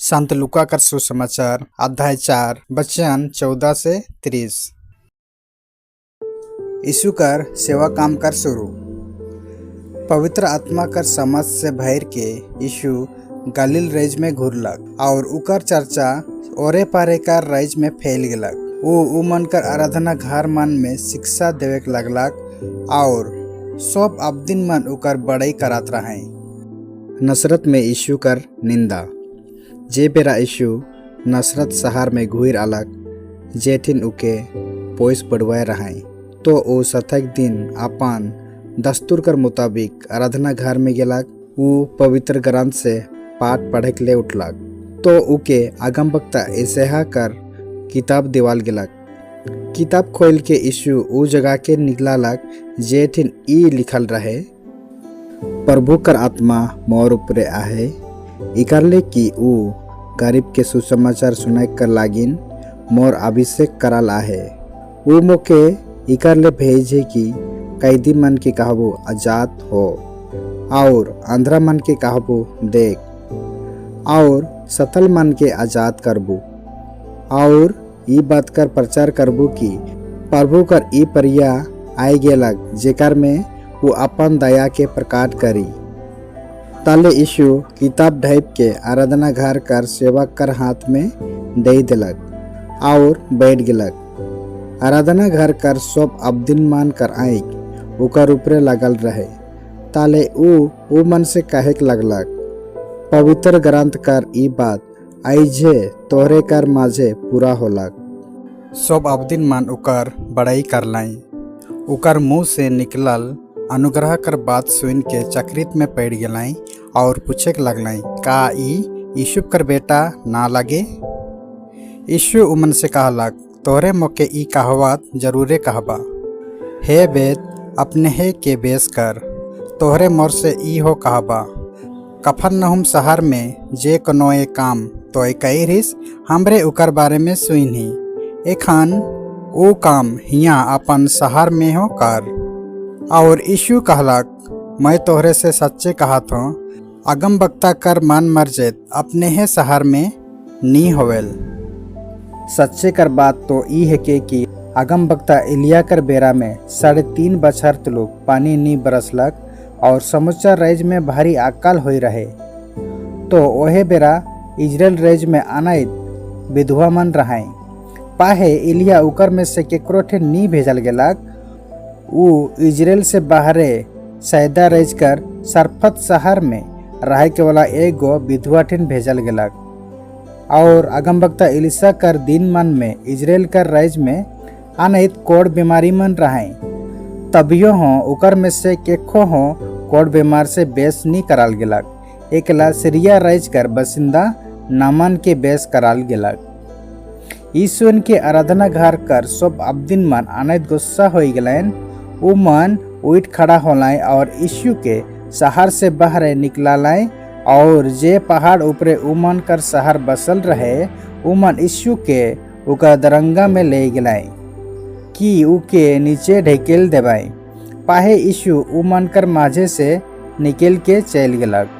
संत लूका कर सुसमाचार अध्याय 4 वचन 14 से 30। यीशु कर सेवा काम कर शुरू। पवित्र आत्मा कर समझ से भर के यीशु गलील राज में घुरलक और उकर चर्चा ओरे पारे कर राज में फैल गेलक। ऊ उमन कर आराधना घर मन में शिक्षा देवे के लगलक और सब अबदिन मन उकर बड़ाई करत रहे। नसरत में यीशु कर निंदा। जे बेरा यीशु नसरत शहर में घुर अलग जेठिन उके पोइस बढ़वाए रहे, तो ओ सतक दिन अपन दस्तूर कर मुताबिक आराधना घर में गेलक। ऊ पवित्र ग्रंथ से पाठ पढ़े के ले उठलक तो उके आगम वक्ता ऐसेहा कर किताब दिवाल गेलक। किताब खोल के यीशु ऊ जगह के निकललक जेठिन ई लिखल रहे, प्रभु कर आत्मा मोर ऊपरे आहे, इकरले कि ऊ गरीब के सुसमाचार सुनाए कर लागिन मोर अभिषेक कराल आहे। ऊ मोके इकर ले भेजे कि कैदी मन के कहबो आजाद हो और अंधरा मन के कहबो देख और सतल मन के आजाद करबो और ई बात कर प्रचार करबो कि प्रभु कर ई परिया आए गेलक जेकर में वो अपन दया के प्रकट करी। ताले यीशु किताब ढाप के आराधना घर कर सेवक कर हाथ में दे दिलक और बैठ गेलक। आराधना घर कर सब अबदिन मान कर आँख ओकर ऊपरे लगल रहे। ताले ऊ ऊ मन से कहे के लगलक, पवित्र ग्रंथ कर ई बात आइजे तोहरे कर माझे पूरा होलक। सब अबदिन मन ओकर बड़ाई करलाई। ओकर मुंह से निकलल अनुग्रह कर बात सुन के चक्रित में पड़ गेलाई और पूछे के लगलाई, का ई यीशु कर बेटा ना लगे? यीशु उमन से कहलक, तोहरे मोके ई कहावत जरूरे कहबा, हे वेद अपने हे के बेस कर, तोहरे मोर से ई हो कहबा, कफरनहूम शहर में जे कोनो ए काम तोय कइरिस हमरे उकर बारे में सुनही, एखन ओ काम हियाँ अपन शहर में हो कर। और यीशु कहलक, मैं तोहरे से सच्चे कहत हूँ, अगम वक्ता कर मन मर्जेत अपने ही शहर में नी होवेल। सच्चे कर बात तो ई है के कि अगम वक्ता एलिया कर बेरा में 3.5 बछर तलुक पानी नी बरसलक और समुचा राज में भारी अकाल होई रहे, तो ओहे बेरा इजराइल राज में अनाइत विधवा मन रहाई। पाहे एलिया उकर में से केकरो ठे नी भेजल गेलक, ऊ इजराइल से बाहरे सैदा राज कर सरफत शहर में रहे के वाला एगो विधवा ठिन भेजल गेलक। और अगमवक्ता एलिसा कर दिन मन में इजराइल कर राज में अनहित कोढ़ बीमारी मन रहे, तभियो हो उकर में से केखो हो कोढ़ बीमार से बेस नी कराल गेलक, एकला सीरिया राज कर बसिंदा नामान के बेस कराल गेलक। ई सुन के आराधना घर कर सब अबदिन मन अनैत गुस्सा हो गलन। उ मन उठ खड़ा होलाय और यीशु के शहर से बाहर निकलालाय और जे पहाड़ ऊपरे उमन कर शहर बसल रहे उमन यीशु के उकर दरंगा में ले गेलाय कि उके नीचे ढकेल देबाई। पाहे यीशु उमन कर माझे से निकल के चल गेलक।